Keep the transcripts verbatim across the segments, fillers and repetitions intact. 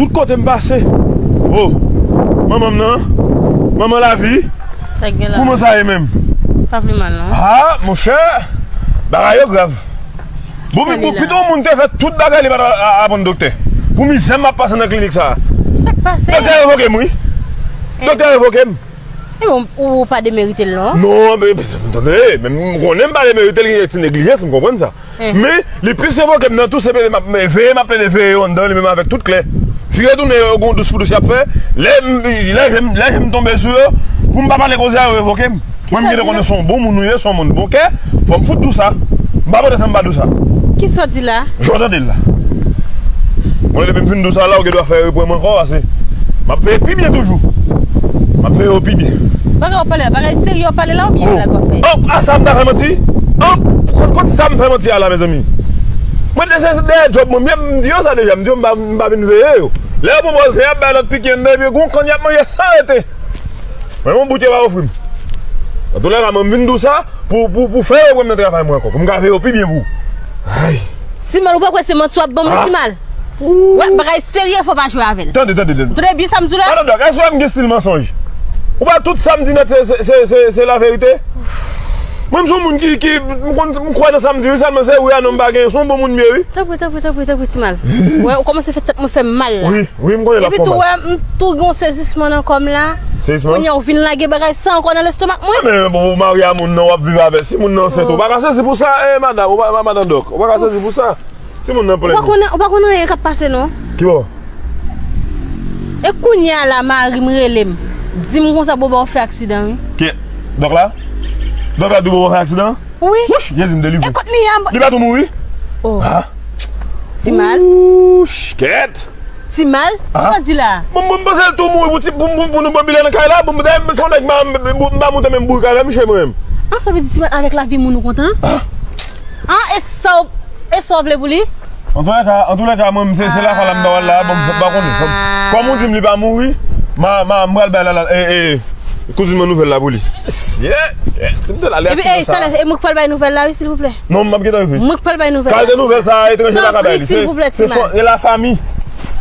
Tout kote m pase. Oh, manman m nan. Manman lavi. Sa k gen la? Kouman sa ye menm? Pa pi mal, non. Ah, monchè, bagay yo grav. Bon, pito yon moun te fè tout bagay li pa t ap aprann doktè. Pou mizè m ap pase nan klinik sa a. Sa k pase? Doktè revoke m, wi. Doktè revoke m. E bon, ou pa demerite l, non? Non, men, men, tande, men m konnen m pa demerite l, gen ti neglijans, m konprann sa. Men, li plis evoke m nan tou, se plede m ap veye, m ap plede veye yo anndan, li menm avèk tout klè. Figi yo tounen, yo gon dous pou dous y ap fè. Lè m, lè je m, lè je m tonbe sou yo, pou m pa pale koze a, yo revoke m. Mwen, m gentan konnen se yon bon moun ou ye, se yon moun bon kè, fò m fout di w sa. M pa pote sa, m pa di w sa. Kisa w di la? Jan w tande l la. Mwen, depi m fin di w sa la, ou gen dwa fè reprann m ankò, pase m ap veye pi byen toujou. M ap veye w pi byen. Bagay w pale la, bagay serye w pale la oubyen blag w ap fè? Oh, a sa m ta fè manti? Oh, kot, kot sa m fè manti a la, mezanmi? Mwen, se dèyè djòb mwen, m di yo sa deja, m di yo m pa, m pa vin veye yo. Lè yo pran pòz fè, y ap bay lòt piki anndan, epi gon kann y ap manje san rete. Mwen, yon bout yo pa ofri m. Antoulèka, mwen, m vin di w sa pou, pou, pou fè yo pran m nan travay mwen ankò, pou m ka veye yo pi byen pou ou. Ay! Timal, ou pa kwè se manti w ap ban m, Timal? Wè, bagay serye, fò w pa jwe avè l. Tande, tande, tande. Tande byen sa m di w la? Madan Dòk, èske w wè m gen stil mansonj? Ou pa tout sa m di nèt se, se, se, se, se laverite? Mwen, m se yon moun ki, ki, m konn, m kwè nan sa m di, wi, sèlman se wi a non m pa genyen, se yon bon moun m ye, wi. Tanpri, tanpri, tanpri, tanpri, Timal. Wè, ou kòmanse fè tèt mwen fè m mal la. Wi, wi, m konnen l ap fè w mal. Epi tou, wè, m tou gen yon sezisman nan kò m la. Sezisman? Kounye a, ou vin lage bagay sa ankò nan lestomak mwen. Men, bon, ou marye a moun nan, w ap viv avè l. Si moun nan ansent, ou pa ka sezi pou sa, eh, madam, ou pa, madan Dòk, ou pa ka sezi pou sa. Si moun nan plenn ou. Ou pa konnen, ou pa konnen anyen k ap pase, non. Ki bò? E kounye a la, mari m rele m. Di m konsa, Boba, ou fè aksidan, wi. Ki? Dòk la? Dòk la di w Boba fè aksidan? Wi. Wouch, Jezi m delivre. E kot li ye a? Li pa tou mouri? Oh. Ah. Timal. Wouch, kèt. Timal, sa w di la? Bon, bon, m panse l tou mouri pou ti, pou, pou, pou nou banbile nan kay la. Bon, dayè, m se yon nèg, m pa, m pa monte menm bouyik avè misye mwen menm. Ah, sa vle di Timal avèk lavi moun ou kontan? Ah. Ah, e sa w, e sa w vle pou li? Antoulèka, antoulèka, mwen, m se, se lakay la m ta pral la, bon, m pa konnen. Kòm, kòm ou di m li pa mouri, ma, ma, m pral bay la, la, e, e, kouzin mwen nouvèl la pou li. Mesye, e, si m te la, lè aksidan sa. Epi, e, talè, e mwen k pral bay nouvèl la, wi, silvouplè. Non, m ap gentan rive. Mwen k pral bay nouvèl la. Kalite nouvèl sa a, etranje pa ka bay li. Se, se fon, e la fami.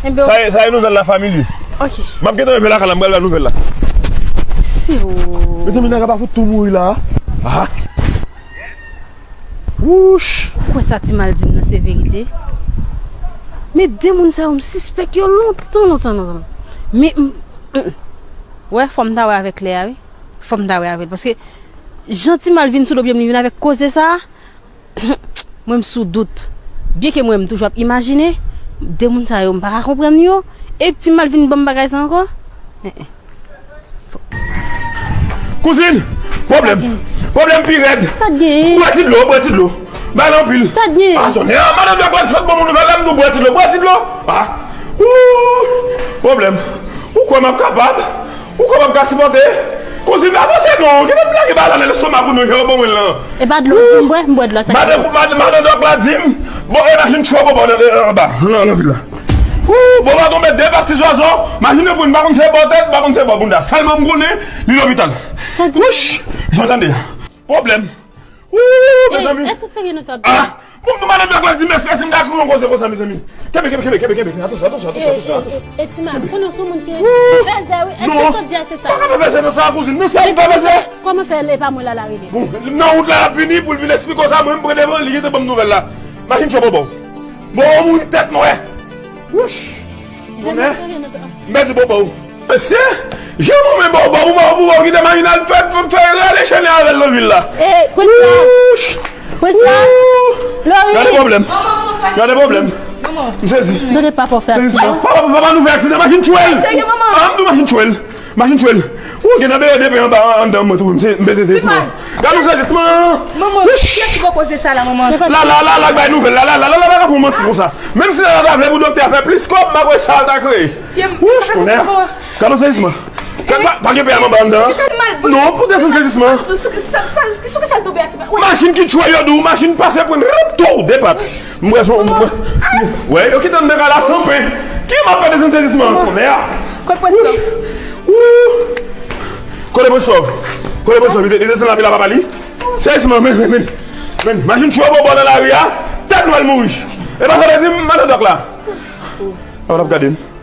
Sa, sa e nouvèl la fami li. Ok. M ap gentan rive lakay la, m pral bay nouvèl la. Mezanmi, nèg la pa fout tou mouri la. Ah. Wouch! Ou kwè sa Timal di m nan se verite? Men de moun sa yo, m sispèk yo lontan, lontan, lontan. Men, m, m, m. Wè, fò m ta wè avèk lè a, wi. Fò m ta wè avè l. Paske, jan Timal vin sou do pye m, li vin avèk koze sa a, mwen, m sou dout. Byenke mwen, m toujou ap imajine, de moun sa yo, m pa ka konprann yo. E Timal vin ban m bagay sa ankò? Kouzin, pwoblèm. Pwoblèm pi rèd. Sa k genyen? Bwè ti dlo, bwè ti dlo. Bay la anpil. Sa k genyen? Ah, tonnè, ah, madan Dòk la sot ban m yon nouvèl la, m di w bwè ti dlo, bwè ti dlo. Ah. Ooh, pwoblèm. Ou kwè m ap kapab? Ou kwè m ap ka sipòte? Kouzin, avanse non. Kite m lage bagay la nan lestomak ou non, jan yo ban mwen l lan. E pa dlo, di m bwè, m bwè dlo, sa k genyen? Madan, madan, madan Dòk la di m, bon, e machin tchò bòbò nan, nan, anba, nan, nan vil la. Ooh, bòbò tonbe de pati zwazo, machin yo pran, m pa konn se bò tèt, m pa konn se bò bounda. Sèlman m konnen, li lopital. Sa di? Wouch, jan w tande a. Pwoblèm. Ooh, mezanmi. Èske w serye nan sa w ap di? Ah, bon, nou madan Dòk la di m èske, èske m ka kriye yon koze konsa, mezanmi. Kenbe, kenbe, kenbe, kenbe, kenbe. Atansyon, atansyon, atansyon, atansyon, atansyon. E, e, e, e, Timal, konnen w se yon moun ki fè vèzè, wi. Èske sa w ap di a se sa? Non. Pa fè vèzè nan sa, kouzin. Nan sa, m pa vèzè. Kòman fè l e pa mwen l al arete? Bon, nan wout la, l ap vini pou l vin eksplike w sa, mwen, m pran devan, li gentan ban m nouvèl la. Machin tchò bòbò. Bon, ou mouri tèt nwè. Wouch. Konnen? M pèdi bòbò. Mesye, jan mwen men bòbò, bòbò, bòbò, kite machin al fè, fè, fè rale chenè avè l nan vil la. E, prens la. Wouch. Prens la. Ooh. Lori. Gade pwoblèm. Gade pwoblèm. M sezi. Tande papa w fè aksidan. Papa, papa nou fè aksidan, machin tchwe l. Sèke, manman. Ah, m di w machin tchwe l. Machin tchwe l. Ooh, gen nan bere depe anba, anndan mwen tou, m se, m peze sezisman. Gade yon sezisman. Manman, kiyès ki pran koze sa la, manman? La, la, la, la, bay nouvèl, la, la, la, la, la, pa fè manti konsa. Menm si la, la ta vle pou doktè a fè plis kòb, m pa kwè sa l ta kreye. Wouch, tonnè. Gade yon sezisman. Pa, pa gen pè a anba anndan. Non, pou desann sezisman. Sou ki sèl tonbe a ti pa. Machin ki tchwe yo di w, machin pase pran rip tou, de pat. M wè son, m wè, wè, yo kite m nan kay la san pen. Ki m ap fè desann sezisman? Tonnè. Kote prensip? Ooh. Kote prensip? Kote prensip? Li te, li te desann lapil a papa li. Sezisman, men, men, men. Men, machin tchwe bòbò nan lari a. Tèt nwè l mouri. E pa sa w te di m, madan Dòk la. Sa w t ap gade m?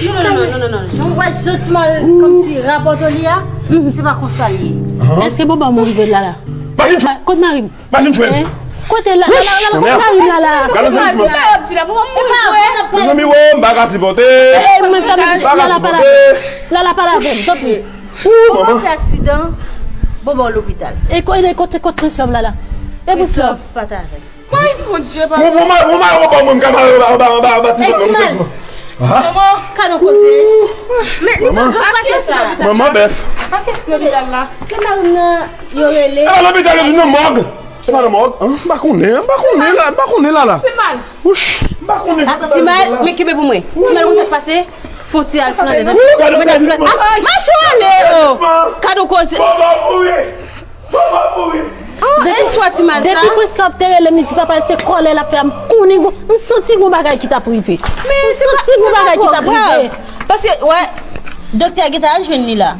Non, non, non, non, non, non. Jan w wè jan ti mal kòmsi rapòte li a, se pa konsa l ye. Èske Bobo mouri vre la la? Kote mari m? Machin chwèl. Kote la, la, la, la, kote mari m la la? Gade sa, Ismaël. Mezanmi, wo, m pa ka sipòte. M pa ka sipòte. La la, pa la avè m, tanpri. Ou, manman. Fè aksidan, Bobo lopital. E kote, kote, kote Christophe la la? E Christophe pa ta avè l. Ay, Bondye, papa. Bon, bon, ma, bon, ma, bon, bon, mwen, m ka mare anba, anba, anba, anba, ti zòn nan, mwen, sèlman. Manman, ka nou koze. Men, li pa grave sa. Manman, bèf. Pa kesyon lopital la. Se mari m nan, yo rele. E pa lopital, yo di nan mòg. Se pa nan mòg. M pa konnen, m pa konnen la, m pa konnen la, la. Ti mal. Wouch, m pa konnen. Ah, ti mal, men kenbe pou mwen. Ti mal, ou sa k pase? Fon ti al flannen nan. Mwen al flannen. Ah, mache ale, oh. Ka nou koze. Bon, bon, mouri. Depi, depi Christophe te rele m, li di papa l se kòlè l ap fè a, m konnen gon, m santi gon bagay ki t ap rive. Men se pa, se pa twò grav. Paske, wè, doktè a gentan al jwenn li la.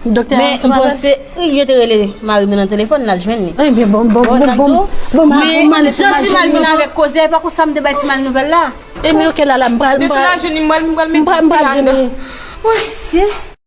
Doktè a, men m panse, wi, yo te rele mari m nan telefòn, l al jwenn li. Ebyen, bon, bon, bon, bon, bon, bon, men jan ti mal vin avèk koze a, e pa konsa m te bay ti mal nouvèl la. Ebyen, oke, la, la, m pral, m pral, m pral, m pral jwenn li. Wi, mesye.